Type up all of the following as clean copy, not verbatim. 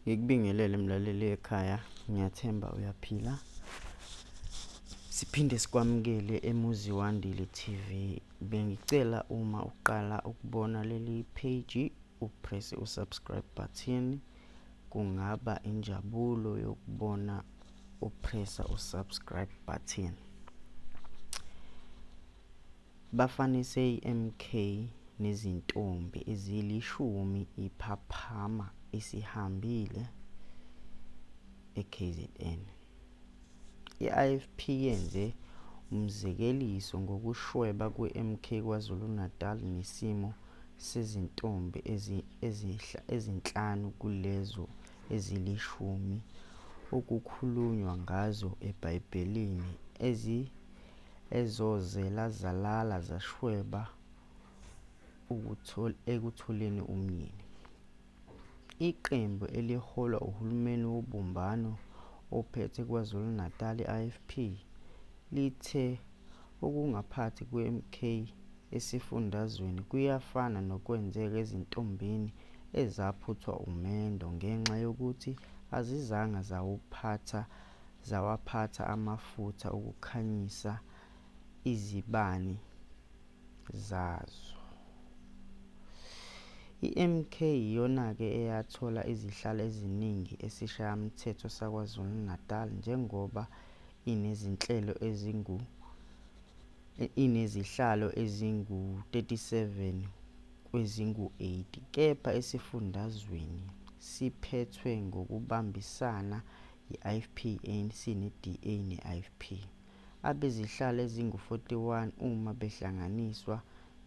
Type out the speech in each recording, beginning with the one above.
Ngikubingelele mlaleli ekhaya, ngiyathemba uyaphila. Siphinde sikwamukele eMuzi Wandile TV. Bengicela uma uqala ukubona leli page upress usubscribe button, kungaba injabulo yokubona upressa usubscribe button. Bafanise iMK nezintombi ezilishumi iPhaphama isihambile eKZN. I-IFP yenze umzekeliso ngokushweba kweMK KwaZulu-Natal nesimo sezintombi ezinhlanu kulezo ezilishumi okukhulunywa ngazo eBhayibhelini ezozela zalala zashweba ekutholeni umyeni. Iqembu eliholwa uhulumeni wobumbano ophethe KwaZulu-Natal, i-IFP, lithe ukungaphathi kweMK esifundazweni kuyafana nokwenzeka ezintombini ezaphuthwa umendo ngenxa yokuthi azizange zawaphatha amafutha okukhanyisa izibani zazo. I-MK iyona-ke eyathola izihlalo eziningi esiShayamthetho saKwaZulu-Natal njengoba inezihlalo ezingu-37 kwezingu-80 kepha esifundazweni siphethwe ngokubambisana yi-IFP, ANC, neDA ne-IFP abezihlalo ezingu-41 uma behlanganiswa.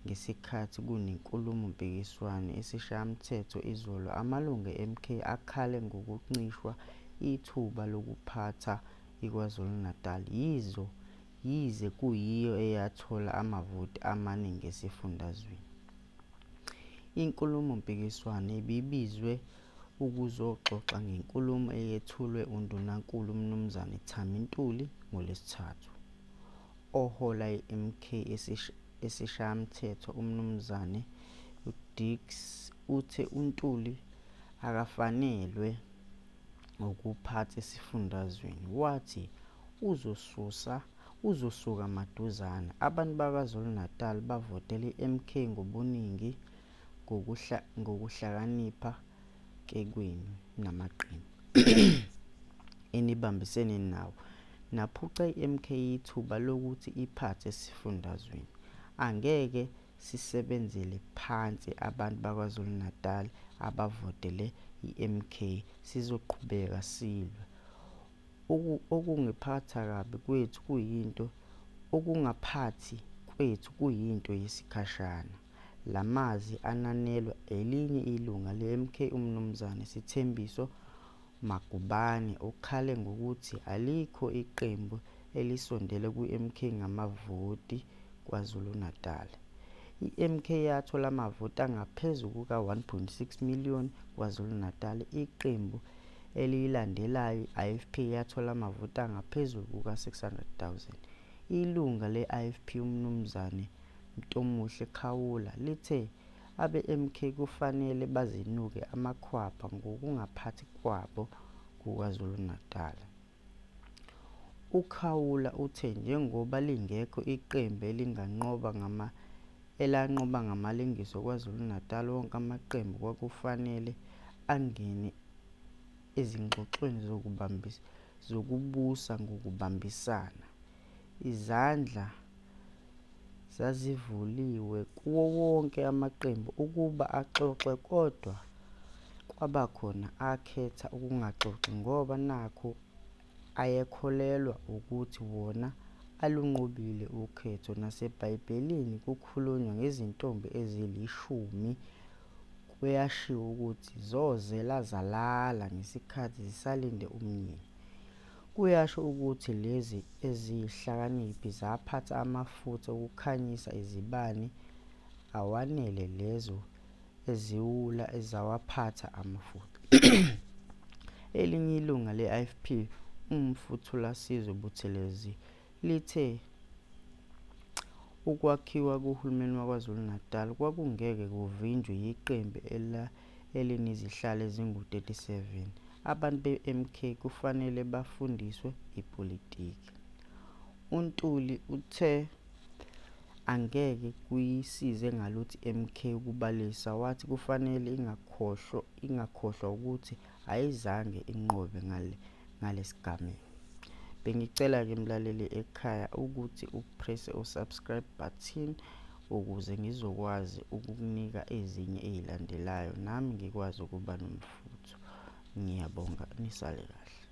Ngesikhathi kunenkulumo-mpikiswano esiShayamthetho izolo amalungu e-MK akhale ngokuncishwa ithuba lokuphatha iKwaZulu-Natal yize kuyiyo eyathola amavoti amaningi esifundazweni. Inkulumo-mpikiswano ibibizwe ukuzoxoxa ngenkulumo eyethulwe uNdunankulu uMnumzane Thami Ntuli ngoLwesithathu. Ohola i-MK esiShayamthetho uMnumzane uDirks uthe uNtuli akafanelwe ukuphatha esifundazweni, wathi uzosuka maduzane. Abantu baKwaZulu-Natal bavotele i-MK ngobuningi ngokuhlakanipha ke kwenu namaqembu enibambisene nawo naphuca i-MK ithuba lokuthi iphathe esifundazweni. Angeke sisebenzele phansi abantu baKwaZulu-Natal abavotele i-MK, sizoqhubeka silwe. Ukungaphathi kwethu kuyinto yesikhashana. La mazwi ananelwa elinye ilungu le-MK uMnumzane Sithembiso Magubane okhale ngokuthi alikho iqembu elisondele kwiMK ngamavoti KwaZulu-Natal. I-MK yathola amavoti angaphezu kuka-1.6 million KwaZulu-Natal. Iqembu eliyilandelayo i-IFP yathola amavoti angaphezu kuka-600,000. Ilungu le-IFP uMnumzane Mntomuhle Khawula lithe abe-MK kufanele bazinuke amakhwapha ngokungaphathi kwabo KwaZulu-Natal. UKhawula uthe njengoba lingekho iqembu elanqoba ngamalengiso KwaZulu-Natal wonke amaqembu kwakufanele angene ezingxoxweni zokubusa ngokubambisana. Izandla zazivuliwe kuwo wonke amaqembu ukuba axoxe kodwa kwabakhona akhetha ukungaxoxi ngoba nakhu ayekholelwa ukuthi wona alunqobile ukhetho. NaseBhayibhelini kukhulunywa ngezintombi ezilishumi kuyashiwo ukuthi zozela zalala ngesikhathi zisalinde umyeni. Kuyasho ukuthi lezi eziyizihlakaniphi zaphatha amafutha okukhanyisa izibani awanele lezo eziyiziwula azawaphatha amafutha. Elinye ilungu le-IFP uMfu Thulasizwe Buthelezi lithe ukwakhiwa kuhulumeni waKwaZulu-Natal kwakungeke kuvinjwe yiqembu elinezihlalo ezingu-37. Abantu be-MK kufanele bafundiswe ipolitiki. UNtuli uthe angeke kuyisize ngalutho i-MK ukubalisa wathi kufanele ingakhohlwa wukuthi ayizange inqobe ngalesigameko. Bengicela-ke mlaleli ekhaya ukuthi upresse u-subscribe button ukuze ngizokwazi ukukunika ezinye ezilandelayo nami ngikwazi ukuba nomfutho. Ngiyabonga nisale kahle.